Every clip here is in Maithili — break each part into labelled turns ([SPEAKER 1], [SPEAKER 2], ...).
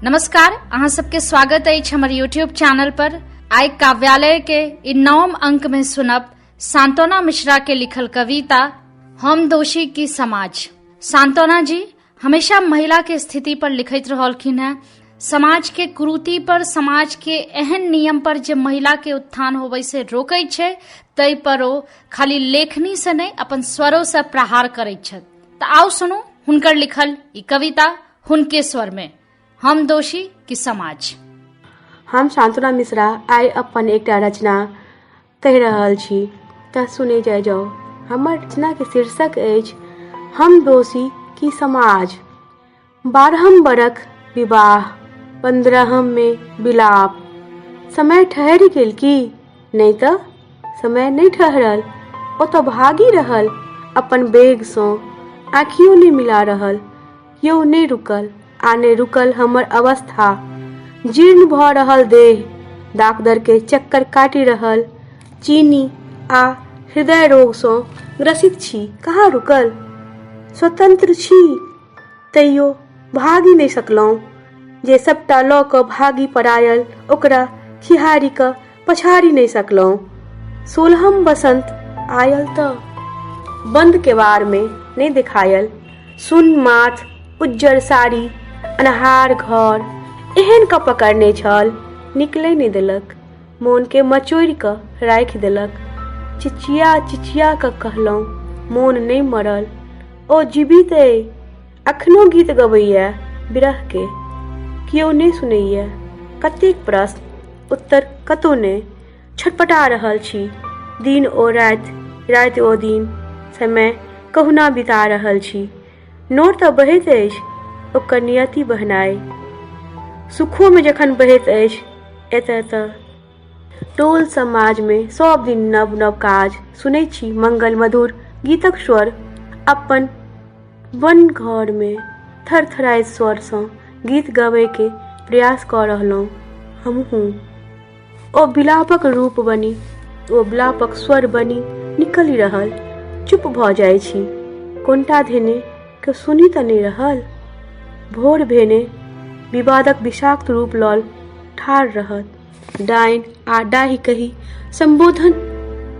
[SPEAKER 1] नमस्कार, अहाँ सबके स्वागत अछि हमर यूट्यूब चैनल पर। आइ काव्यालय के ई नवम अंक में सुनब सांत्वना मिश्रा के लिखल कविता हम दोषी की समाज। सांत्वना जी हमेशा महिला के स्थिति पर लिखैत रहलखिन हैं, समाज के कुरीति पर, समाज के एहन नियम पर जे महिला के उत्थान होबै से रोकै छै, ताहि पर ओ खाली लेखनी से नहि अपन स्वरों से प्रहार करैत छथि। तऽ आउ सुनू हुनकर लिखल ई कविता हुनके स्वर में, हम दोषी कि समाज।
[SPEAKER 2] हम सांत्वना मिश्रा आइ अपन एकटा रचना कहि रहल छी, तऽ सुनै जाय जाउ। हमर रचनाके शीर्षक अछि हम दोषी कि समाज। 12हम बरख विवाह, 15हम मे विलाप। समय ठहरि गेल की? नहि तऽ समय नहि ठहरल, ओ तऽ भागि रहल अपन वेगसँ, आँखियो नहि मिला रहल। केओ नहि रुकल आ नहि रुकल हमर अवस्था। जीर्ण भऽ रहल देह, डाकदर के चक्कर काटि रहल, चीनी आ हृदय रोगसँ ग्रसित छी, कहाँ रुकल? स्वतंत्र छी तैयो भागि नहि सकलहुँ। जे सबटा लऽ कऽ भागि पड़ायल ओकरा खिहारि कऽ पछाड़ि नहि सकलहुँ। 16हम बसंत आयल तऽ बंद केवाड़ मे नहि देखायल। सुन माथ, उज्जर साड़ी, अन्हार घर एहन कऽ पकड़ने छल, निकलै नहि देलक। मोन के मचोड़ि कऽ राखि देलक। चिचिया चिचिया कऽ कहलहुँ, मोन नहि मरल, ओ जीवित अइ, अखनो गीत गबैया विरह के, केओ नहि सुनैया। कतेक प्रश्न, उत्तर कतौ नहि। छटपटा रहल छी दिन ओ राति, राति ओ दिन, समय कहुना बिता रहल छी। नोर तऽ बहैत अछि, ओकर नियति बहनाइ सुखोमे जखन बहैत अछि। एतऽ तऽ टोल समाजमे सब दिन नव नव काज सुनै छी, मंगल मधुर गीतक स्वर। अपन वन घरमे थरथराइत स्वरसँ गीत गबैके प्रयास कऽ रहलहुँ हमहूँ। ओ विलापक रूप बनि, ओ विलापक स्वर बनि निकलि रहल। चुप भऽ जाइ छी, कोनटा धेने केओ सुनि तऽ नहि रहल। भोर भेने विवादक विषाक्त रूप लऽ ठाढ़ रहत। डाइन आ डाहि कहि सम्बोधन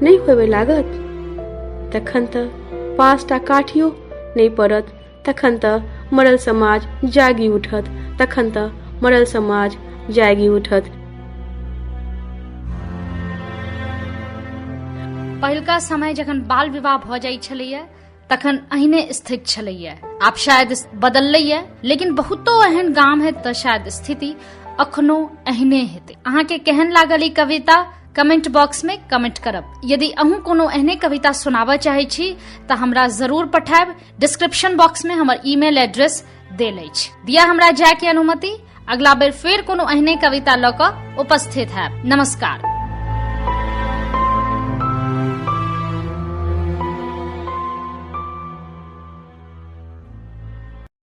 [SPEAKER 2] नहि होबय लागत। तखन तऽ 5टा काठियो नहि पड़त। तखन तऽ मरल समाज जागि उठत। तखन तऽ मरल समाज जागि उठत।
[SPEAKER 1] पहिलका समय जखन बाल विवाह भऽ जाइ छलैया तखन अहिने स्थित छलैया। आब शायद बदललैया, लेकिन बहुतो एहन गाम है तऽ शायद स्थिति अखनो एहने हेतै। अहाँके केहन लागल ई कविता कमेंट बॉक्स में कमेंट करब। यदि अहूँ कोनो एहने कविता सुनाबऽ चाहै छी तऽ हमरा जरूर पठायब। डिस्क्रिप्शन बॉक्स में हमर ईमेल एड्रेस देल अछि। दिया हमरा जाय के अनुमति। अगला बेर फेर कोनो एहने कविता लऽ कऽ उपस्थित हैब। नमस्कार।